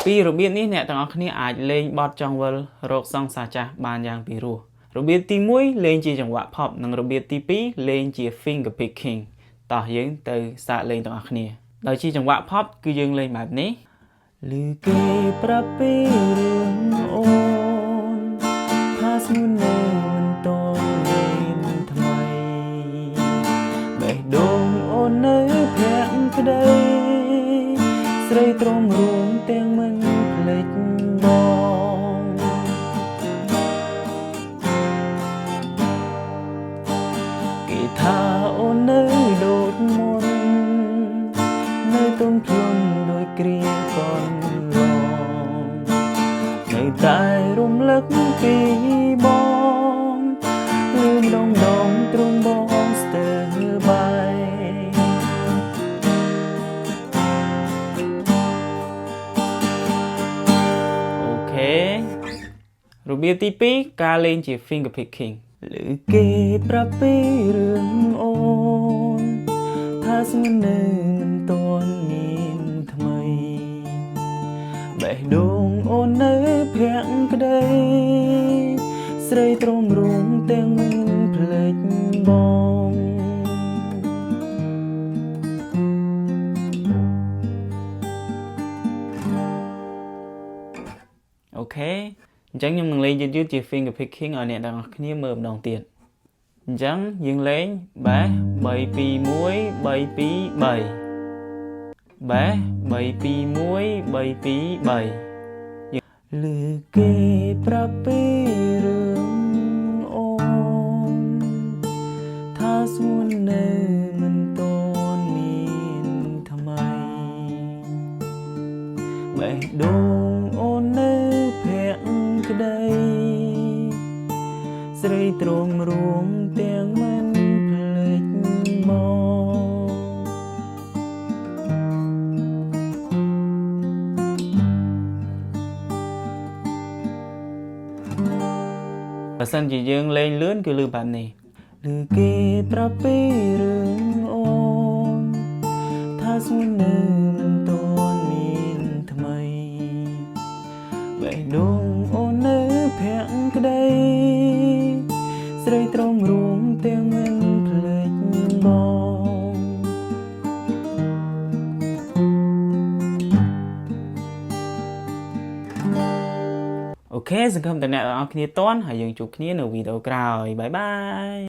ពីរបៀបនេះអ្នកទាំងអស់គ្នាអាចលេងបទចង់វិលរកសង្សារចាស់បានយ៉ាងពិរោះរបៀបទី1លេងជាចង្វាក់ pop និងរបៀបទី2លេងជា finger picking តោះយើងទៅសាកលេងទាំងអស់គ្នាដោយជាចង្វាក់ pop គឺយើងលេងបែបនេះឮគេប្រាប់ពីរឿងអូនថាស្ងួននៅមិនទាន់មានថ្មីបេះដូងអូននៅភក្តីស្រីទ្រាំរួមទាំងមិនភ្លេចបង គេថាអូននៅដូចមុននៅទុំភ្លុនដូចគ្រាកន្លងនៅតែរំលឹកពីបងលឿនដងដងទ្រង់បងស្ទើរបាយ OK របៀបទី2ការលេងជា finger picking ឮគេប្រាប់ពីរឿងអូនថាស្ងួននៅមិនទាន់មានថ្មីបេះដូងអូននៅភក្តីស្រីទ្រាំរួមទាំងមិនភ្លេចបង OK អញ្ចឹងខ្ញុំនឹងលេងយឺតៗជា finger picking ឲ្យអ្នកទាំងអស់គ្នាមើលម្ដងទៀតអញ្ចឹងយើងលេង bass 3 2 1 3 2 3 bass 3 2 1 3 2 3ឮគេប្រាប់ពីរឿងអូនថាស្ងួននៅមិនទាន់មានថ្មីបេះដូងអូននៅភក្តីស្រីទ្រាំរួមទាំងមិនភ្លេចបង បើសិនជាយើងលេងលឿនគឺលឺបែបនេះឮគេប្រាប់ពីរឿងអូនថាស្ងួននៅមិនទាន់មានថ្មីបេះដូងអូននៅភក្តីស្រីទ្រាំរួមទាំងមិនភ្លេចបង OK សង្ឃឹមតែអ្នកទាំងអស់គ្នាទាន់ហើយយើងជួបគ្នានៅវីដេអូក្រោយ bye bye.